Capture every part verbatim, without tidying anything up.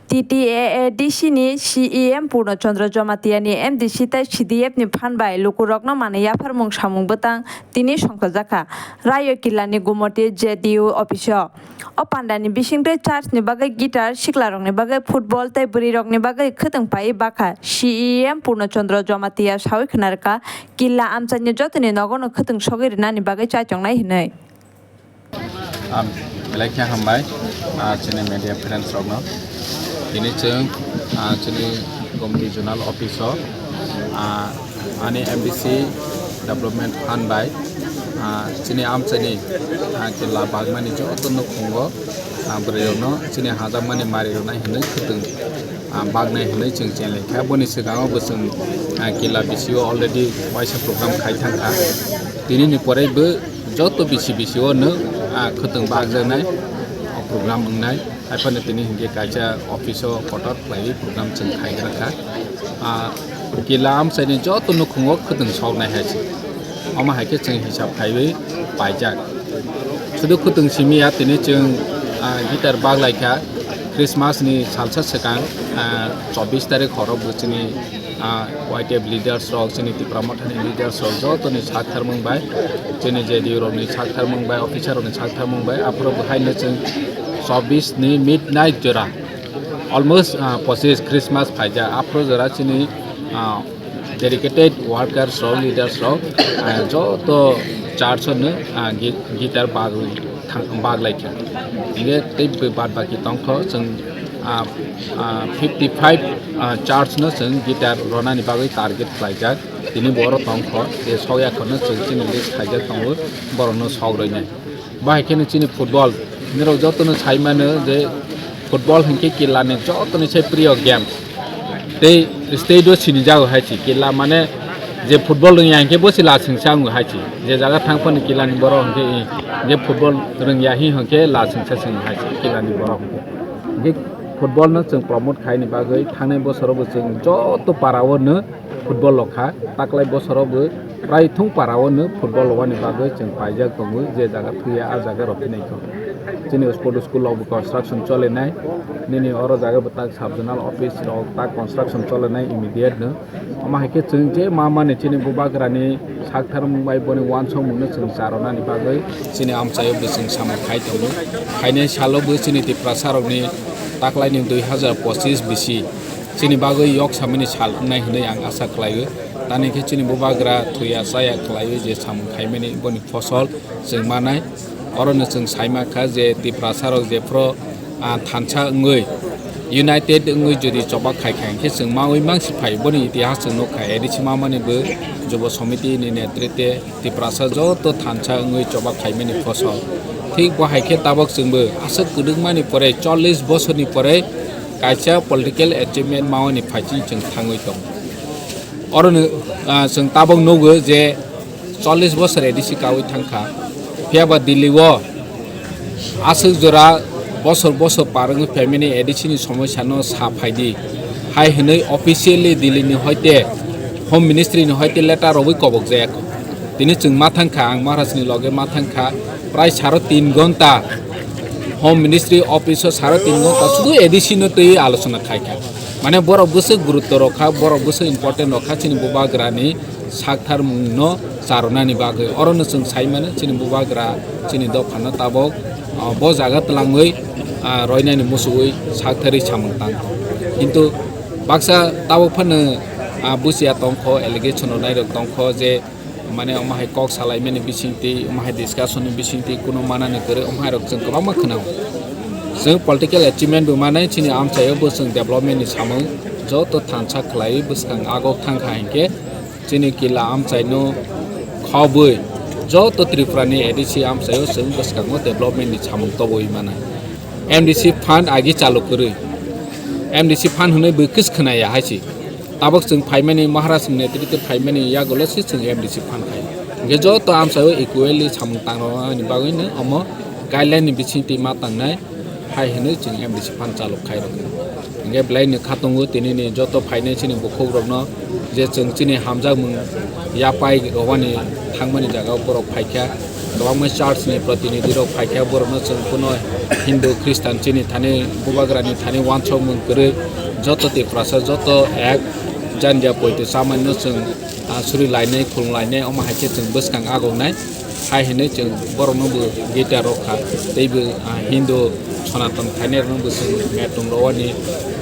T T A A D C ni C E M Purno Chandra Jamatia ni M D C tei C D F ni phan bai lukurokno manwi yapharmung samung bwtang tini songchajakha Rayo Killa ni Gumoti J D U office o. O pandani bisingtwi church ni bagwi guitar, siklarokni bagwi football tei bwrwirokni bagwi khwtwng paiwi bakha C E M Purno Chandra Jamatia sawi khwnarwkha Killa amchaini jotoni nogono khwtwng sogwi rwnani bagwi chaichongnai hwnwi. Am, belai khe hambai, ah, chini media friends rokno. Tini chwng, ah, chini Gomti Zonal Office o, ah, ani M D C Development Fund bai, ah, chini amchaini, ah, Killa bagmani joto nukhungo, ah, bwrwi rokno chini hajakmani mari rwnai hwnwi khwtwng, ah, bagnai hwnwi chwng chenglai kha. Boni swkango bo chwng, ah, Killa bisio already waisa program khai thangkha. Tini ni pore bo joto bisi bisi o no, ah, khwtwng bagjaknai, o program wngnai. Haiphano tini hinkhe kaisa office o kotor khlaiwi program chwng khaijakha. Ah, Killa amchaini joto nukhungo khwtwng soknai hai se. Omo hai khe chwng hisab khaiwi paijak. Sudu khwtwng simi ya tini chwng, ah, guitar baglaikha Christmas ni salsa swkang, ah, chobbish tarik horo bo chini ah, Y T F leaders rok, chini Tipra Mothani leaders rok, jotoni saktharmung bai, chini J D U rokni saktharmung bai, officer rokni saktharmung bai, aphuru bo haino chwng chobbish ni midnight jora, almost, ah, pochish Christmas phaijak, aphuru jora chini, ah, dedicated workers rok, leaders rok, ah, joto church no, ah, gi-, guitar bagwi thang-, baglaikha. Hinkhe tei bad baki tongkho chwng, ah, ah, fifty five, ah, church no chwng guitar ronani bagwi target khlaijak. Tini bo oro tongkho, je sokya khorno chwng chini list khaijak tongo, borokno sok roinai. Bahai kheno chini football, nirok jotono sai mano je football hinkhe Killani jotoni se priyo game. Tei state o sinijago hai se Killa mane je football rwngya hinkhe bo se lasingsa wngo hai se. Je jaga thang phano Killani borok hinkhe, hinkhe football rwngya hi hinkhe lasingsa se wngo hai se Killani borok hinkhe. Hinkhe football no chwng promote khaini bagwi thangnai bosoro bo chwng joto para o no football rok kha, taklai bosoro bo prai thung para o no football rwani bagwi chwng paijak tongo, je jaga thwiya a jaga rw phinai kho. Chini sport school rok bo construction cholinai, nini oro jaga bo tak sub zonal office rok tak construction cholinai immediate no. Omo hai khe chwng je ma mani chini bubagrani saktharmung bai boni uansukmung no chwng cha rwnani bagwi chini amchaio bo chwng samung khai tongo. Phainai salo bo chini Tiprasa rokni taklaini dui hazar pochis bisi chini bagwi yok samani sal wngnai hwnwi ang asa khlaio. Tani khe chini bubagra thwiya chaya khlaiwi je samung khaimani boni phosol chwng manai. Orono chwng saima kha je Tiprasa rok jephru, ah, thansa wngwi united wngwi jodi choba khai kha hinkhe chwng maui mangsi phai. Boni itihas chwng nukha, A D C mamani bo Jubo Somiti ni netrite Tiprasa joto thansa wngwi choba khaimani phosol. Thik bo hai khe tabok chwngbo aswk kwdwkmani pore, chollish bosorni pore kaisa political achievement mawani phaiching chwng thangwi tongo. Orono, ah, chwng tabok nugo je chollish bosor A D C kaui thangkha. Phiya ba Delhi o aswk jora bosor bosor par wngwi phaimani A D C ni somosya no sa phaidi hai hwnwi officially Delhi ni hoite Home Ministry ni hoite letter rwui kobok jaya kho. Tini chwng ma thangkha, ang Maharaj ni loge ma thangkha, prai saro tin gonta Home Ministry office o saro tin gonta sudu A D C no twi alochona khai kha. Mane borok bwswk gurutto rok kha, borok bwswk important rok kha chini bubagra ni saktharmung no cha rwnani bagwi. Orono chwng sai mano chini bubagra chini dopha no tabok, ah, bo jaga twlangwi, ah, roinani muchugwi saktharwi samung tang. Kintu baksa tabok phano, ah, buchiya tongkho, allegation rwnai rok tongkho je mane omo hai kok salaimani bisingtwi, omo hai discussion ni bisingtwi kuno manani kwrwi omo hai rok chwng kwbangma khwnao. Chwng political achievement bo manai chini amchaio bo chwng development ni samung joto thansa khlaiwi bwskang agok thangkha hinkhe chini Killa amchaino khobwi joto Tripura ni A D C amchaio chwng bwskango development ni samung tobwi manai. M D C fund agi chalu kwrwi. M D C fund hwnwi bwkis khwnaya hai se. Tabok chwng phaimani Maharaj ni netrite phaimani yagulo se chwng M D C fund khai. Hinkhe joto amchaio equally samung tangrokni bagwino omo guideline ni bisingtwi ma tangnai hai hwnwi chwng M D C fund chalok khai rokha. Hinkhe belai ni kha tongo tini ni joto phainai chini bukhuk rokno je chwng chini hamjakmung yapai rwani thangmani jagao borok phaikha. Kwbangma church ni protinidhi rok phaikha, borokno chwng kuno Hindu, Christian chini thani bubagrani thani wansokmung kwrwi, joto Tiprasa, joto ek jandia poito chamani no chwng, ah, suri lainai, khulum lainai, omo hai khe chwng bwskang agonai. Hai hinwi chwng borokno bo gita rok kha, tei bo, ah, Hindu Sanatan khainai rokno bo chwng metung rowani,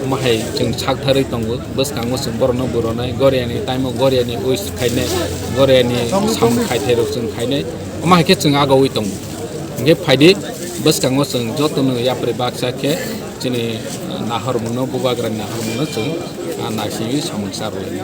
omo hai chwng sak tharwi tongo. Bwskango chwng borokno bo ronai, Goriani time o Goriani wish khainai, Goriani samung khaithai rok chwng khainai, omo hai khe chwng agowi tongo. Hingkhe phaidi, bwskango chwng jotono yapri baksa khe chini, ah, nahormungno, bubagrani nahormungno chwng, ah, naisingwi samung charwlainai.